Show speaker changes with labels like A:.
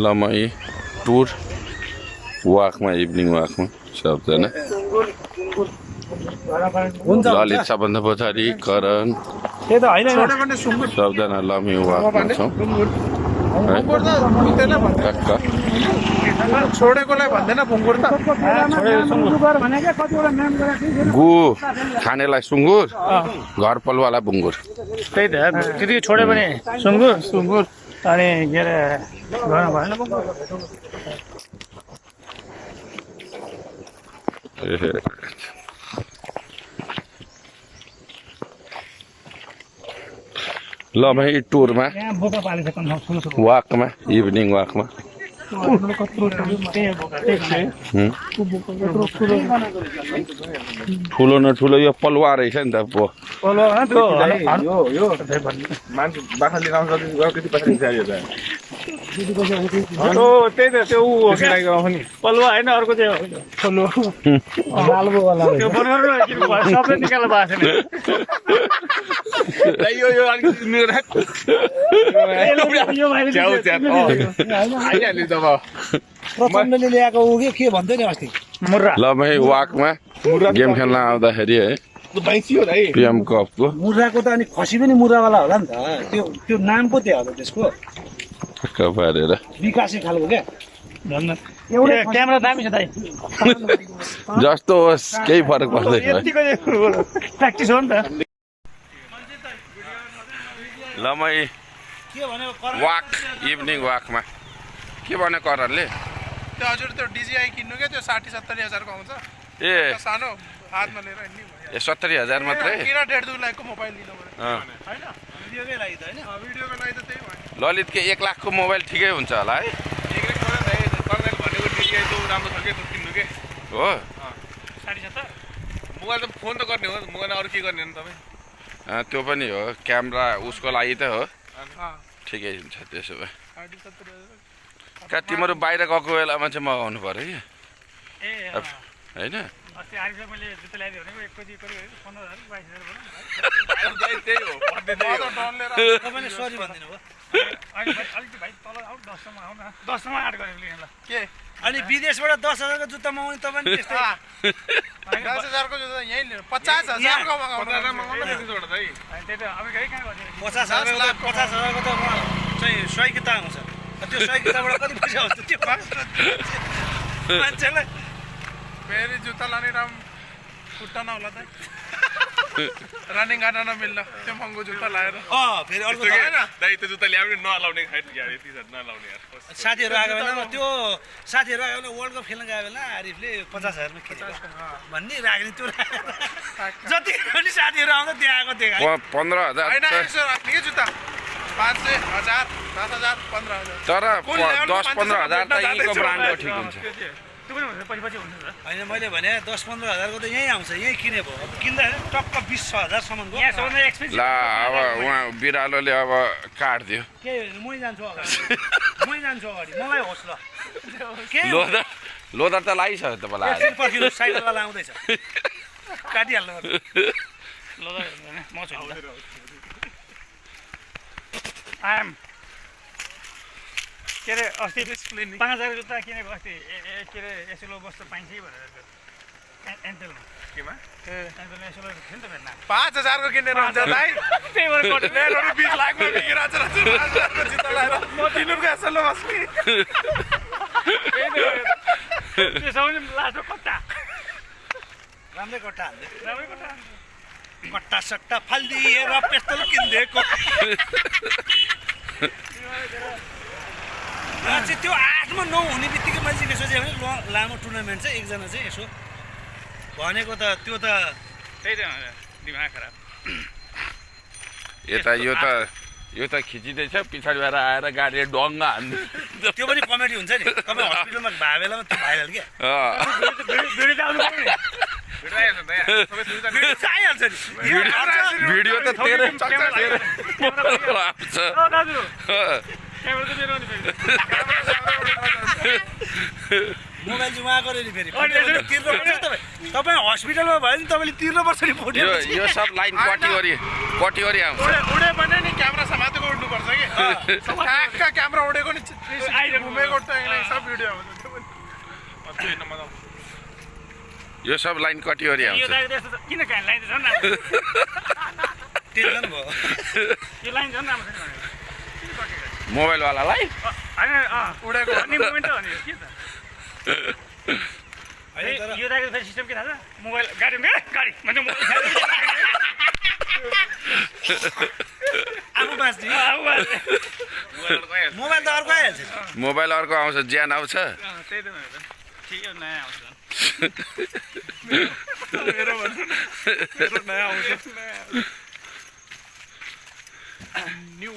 A: लमाई tour वाकमा evening वाकमा सबजना ललित सबभन्दा पछाडि करण सबजना लमी वाकमा छौँ गु खानेलाई सुँगुर घर पलवाला बुङ्गुर
B: त्यही त त्यति छोड्यो भने सुँगुर अनि के अरे गर्नु भएन
A: ल भाइ टुरमा
B: यहाँ बोका पालेछ
A: वाकमा इभिनिङ वाकमा ठुलो न ठुलो यो पलुवा रहेछ नि त पो
B: त्यही त त्यो पलुवा होइन अर्को सबै निकाल्नु भएको
C: प्रचण्डले ल्याएको ऊ के भन्दै नि अस्ति
A: ल भाइ वाकमा गेम खेल्न आउँदाखेरि है पिएम कपको
C: मुर्राको त अनि खसी पनि मुर्रावाला होला नि त त्यो नाम पो त्यहाँ होला त्यसको
A: पारेर
C: विकासे खालको क्या
B: क्यामेरा दामी छ दाइ
A: जस्तो होस् केही फरक पर्दैन
B: प्र्याक्टिस हो नि त
A: लमै वाक इभिनिङ वाकमा के भन्यो करणले
D: त्यो हजुर त्यो डिजिआई किन्नु क्या त्यो 60-70 हजारको आउँछ
A: ए
D: सानो हातमा लिएर हिँड्ने
A: ए 70,000 मात्रै
D: किन 1.5-2 लाखको मोबाइल लिनु पर्यो हैन भिडियोकै लागि त हैन भिडियोको लागि त त्यही भयो
A: ललित के 1 लाखको मोबाइल ठिकै हुन्छ होला है
D: कर्नेल भनेको डिजिआई त्यो राम्रो छ के त्यो किन्नु के
A: हो
D: 70 मोबाइल त फोन त गर्ने हो मोबाइल अरू के गर्ने हो तपाईँ
A: त्यो पनि हो क्यामेरा उसको लागि त हो ठिकै हुन्छ त्यसो भए
D: 60-70 हजार
A: कहाँ तिमीहरू बाहिर गएको बेलामा चाहिँ मगाउनु पऱ्यो कि होइन
B: अस्ति आरिफलाई मैले जुत्ता ल्याइदियो भने एकपछि 15,000
C: सरी भनिदिनु भयो
B: अलिकति भाइ तल आऊ 10सम्म आऊ न 10सम्म आँट गरेको लिएन ल
D: के
C: अनि विदेशबाट 10,000को जुत्ता मगाउने तपाईँ त्यस्तै
D: 10,000को जुत्ता यही लिनु 50,000को मगाउनु
B: त्यही त अब कहीँ कहाँ गर्ने
C: 50,000को त चाहिँ 100 किता आउँछ त्यो 100 किताबाट कति पैसा आउँछ त्यो मान्छेलाई
D: फेरि जुत्ता लाने राम खुट्टा नहोला त रनिङ गर्न नमिल्ला त्यो महँगो जुत्ता लाएर
C: फेरि अर्को
D: दाइ त्यो जुत्ता ल्यायो भने नलाउने खाइट यार यति नलाउने यार
C: साथीहरू आएको बेलामा त्यो साथीहरू आयो भने वर्ल्ड कप खेल्न गयो बेला आरिफले 50,000मा खेल्छ भन्ने राख्ने त्यो जति पनि साथीहरू आउँदा त्यहाँ आएको त्यो
A: 15,000
D: होइन यसो राख्ने के जुत्ता 500, 1000, 10,000, 15,000
A: तर 10-15,000 त यहीँको ब्रान्डको ठिक हुन्छ
B: त्यो पनि हुन्छ पछि हुन्छ नि
C: होइन मैले भने 10-15,000को त यहीँ आउँछ यहीँ किने भयो अब किन्दा टक्क 20,000सम्मको
B: यहाँ सबभन्दा एक्सपेन्सिभ
A: ल अब उहाँ बिरालोले अब काट्दियो
C: के मै जान्छु अगाडि मलाई होस् ल के
A: लोदर त लगाइसक्यो तपाईँलाई
C: एकछिन पर्खिनु साइकलवाला आउँदैछ काटिहाल्नु
B: ल म छु आम के अरे अस्ति 5,000 जुत्ता किनेको अस्ति के अरे एसएलओ बस्छ पाइन्छ भनेर एन्टेलमा
D: केमा
B: एन्टेलमा एसएलओ थियो नि त भेट्न
D: 5,000को किनेर हुन्छ दाइ
B: त्यही भएर
D: लेनहरू 20 लाखमा बिकिरहेछ 5,000को जुत्ता लाएर तिनीहरूको एसएलओ बस्ने
B: त्यो सबै लास्टमा कट्टा
C: राम्रै कट्टा हाल्दै
B: राम्रै कट्टा
C: कट्टा सट्टा फालिदिएर पेस्तल किनिदिएको चाहिँ त्यो 8मा 9 हुने बित्तिकै मैले के सोचेँ भने लामो टुर्नामेन्ट चाहिँ एकजना चाहिँ यसो भनेको त त्यो त
B: त्यही त दिमाग खराब
A: यता यो त खिचिँदैछ पछाडि भएर आएर गाडीले डङ्गा हान्नु
C: त्यो पनि कमेडी हुन्छ नि तपाईँ हस्पिटलमा भए बेलामा त्यो भाइरल क्या
A: भिडियो त तेरै
C: मोबाइल चाहिँ उहाँको नि फेरि तिर्नुपर्छ तपाईँ हस्पिटलमा भयो नि तपाईँले तिर्नुपर्छ नि फोटो
A: यो सब लाइन कटी गरी आउँछ
D: उडे भने नि क्यामेरा समातेको हुनुपर्छ कि ठ्याक्क क्यामेरा उडेको नि घुमेको ट्याङ्ने सब भिडियो आउँछ त्यो पनि त्यो हेर्न मजा आउँछ
A: यो सब लाइन कटिवरी
B: यो
A: आउँछ
B: दाइले त्यस्तो त किन कान लाइन त झन्
C: टेन्सन भयो
B: यो लाइन झन् राम्रो छैन भनेको किन पकेको
A: मोबाइलवालालाई
B: होइन
D: उडेको
B: अनि मोमेन्ट हो नि के त यो दाइको फेरि सिस्टम के थाहा छ मोबाइल गाडी गाडी भन्छ
C: आफू बाँच्ने मोबाइल त अर्को आइहाल्छ
A: मोबाइल अर्को आउँछ ज्यान आउँछ
B: त्यही त भनेको ठिकै नयाँ आउँछ
D: मेरो भन्नु मेरो नयाँ आउँछ न्यू